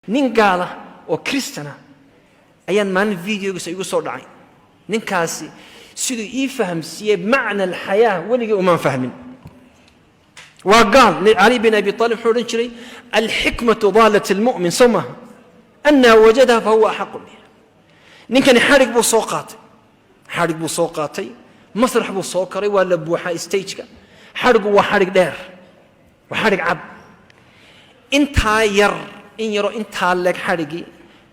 Nin gaala oo Kristana ayaan maalin videogiisa igu soo dhacay. Ninkaasi siduu ii fahamsiiyey macna alxayaa weligii umaan fahmin. Waa gaal. Cali bin Abi Aalib wuxuu odhan jiray: "الحكمة ضالة المؤمن". Soo maaha? أنى وجدها فهو أحق بها. Ninkani xadhig buu soo qaatay, xadhig buu soo qaatay, masrax buu soo koray, waa la buuxaa stageka. Xadhigu waa xadhig dheer, waa xadhig cad, intaa yar, in yaroo intaa leeg xadhigii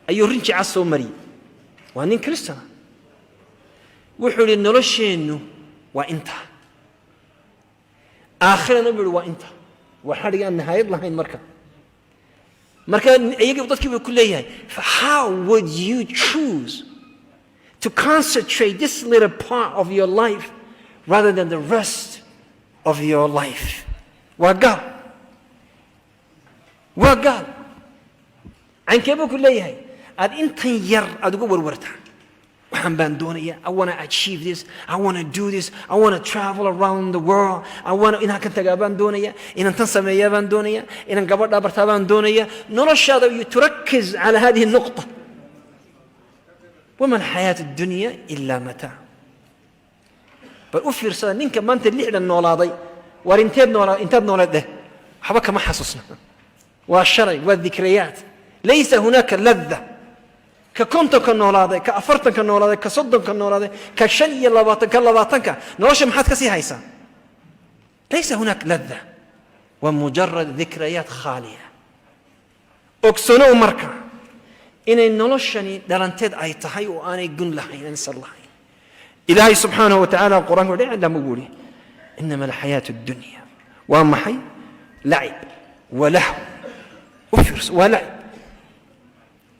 ayuu rinji cad soo mariyey. Waa nin Kristana. Wuxuu yidhi: "Nolosheennu waa intaa, aakhirana," buu yidhi, "waa intaa." Waa xadhig aan nihaayad lahayn. Marka iyagii dadkii buu ku leeyahay: "How would you choose to concentrate this little part of your life rather than the rest of your life?" Waa gaal, waa gaal. Caynkee buu ku leeyahay aad intan yar aad uga warwartaa? Waxaan baan doonaya, I wanna achieve this, I wanna do this, I wanna travel around the world, I wanna inaan kan tagaa baan doonaya, inaan tan sameeyaa baan doonaya, inaan gabadhaa bartaa baan doonaya. Noloshaada تركز على هذه النقطة. وما الحياة الدنيا إلا متاع. Bal u fiirsada ninka maanta 60 noolaaday. Waar inteed noolaa, intaad nooleed dheh, waxba kama xasuusna. Waa shalay, waa ذكريات، ليس هناك لذة. Ka 50-ka noolaaday, ka 40-ka noolaaday, ka 30-ka noolaaday, ka 25, ka 20-ka, nolosha maxaad ka sii haysaa? ليس هناك لذة، waa مجرد ذكريات خالية. Ogsanow marka inay noloshani dhalanteed ay tahay oo aanay gun lahayn, aansan lahayn. Ilaahay subxaanahu wa tacaala Qur-aanka iclamu buu ihi: إنما الحياة الدنيا waa maxay? لعب ولهو. U fiirso, waa lacib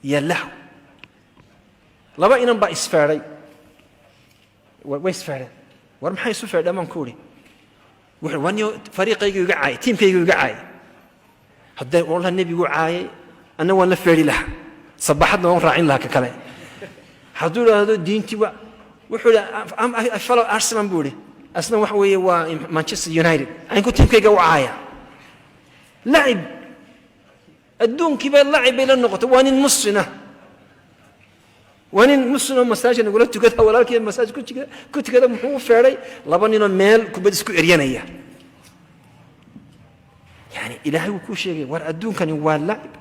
iyo lahw. Laba inan baa isfeedhay, way isfeedheen. War maxay isu feedheen baan ku idhi. Wuxuu waniyo fariiqaygu iga caayay, tiimkaygu iga caayay. Haddee wallah nebigu caayay, anna waan la feedhi lahaa, sabaxadna waan raacin lahaa. Ka kale hadduu idhaahdo diintii waa, wuxuu idhi: "I follow Arsenal," buu idhi. Asna waxa weeye waa Manchester United. Anku tiimkayga u caaya. Lacib adduunkiiba lacib bay la noqotay. Waa nin muslina, waa nin muslim oo masaajid nagula tukada, walaalkii masaajid ku tukada. Muxuu u feedhay? Laba ninoo meel kubad isku eryanaya. Yani Ilaahay wuu kuu sheegay: war adduunkani waa lacib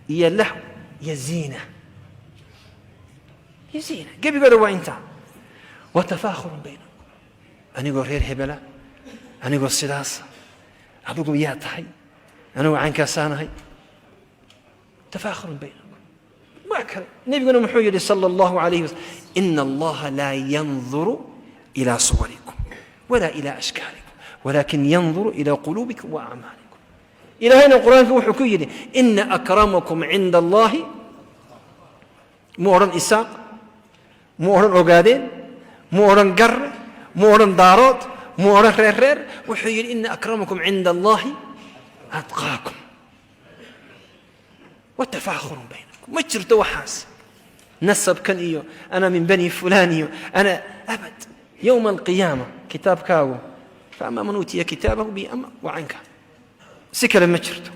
iyo lahw iyo ziina iyo ziina. Gebigooda waa intaa. وتفاخر بينكم. Anigoo reer hebela, anigoo sidaasa, adigu yaa tahay? Anigoo caynkaasaanahay. تفاخر بينكم ma kale. Nebiguna muxuu yidhi صلى الله عليه وسلم: إن الله لا ينظر إلى صوركم ولا إلى أشكالكم ولكن ينظر إلى قلوبكم وأعمالكم. Ilaahayna Qur-aanka wuxuu ku yidhi: إن أكرمكم عند الله. Mu odhan Isaaq, mu odhan Ogaadeen, mu odhan Garre, mu odhan Daarood, mu odhan reer reer. Wuxuu yidhi: إن أكرمكم عند الله أتقاكم. وتفاخر بينكم ma jirto. Waxaas nasabkan iyo أنا من بني فلان iyo أنا أبد. يوم القيامة kitaabkaagu: فأما من أوتي كتابه بأما wacanka. Si kale ma jirto.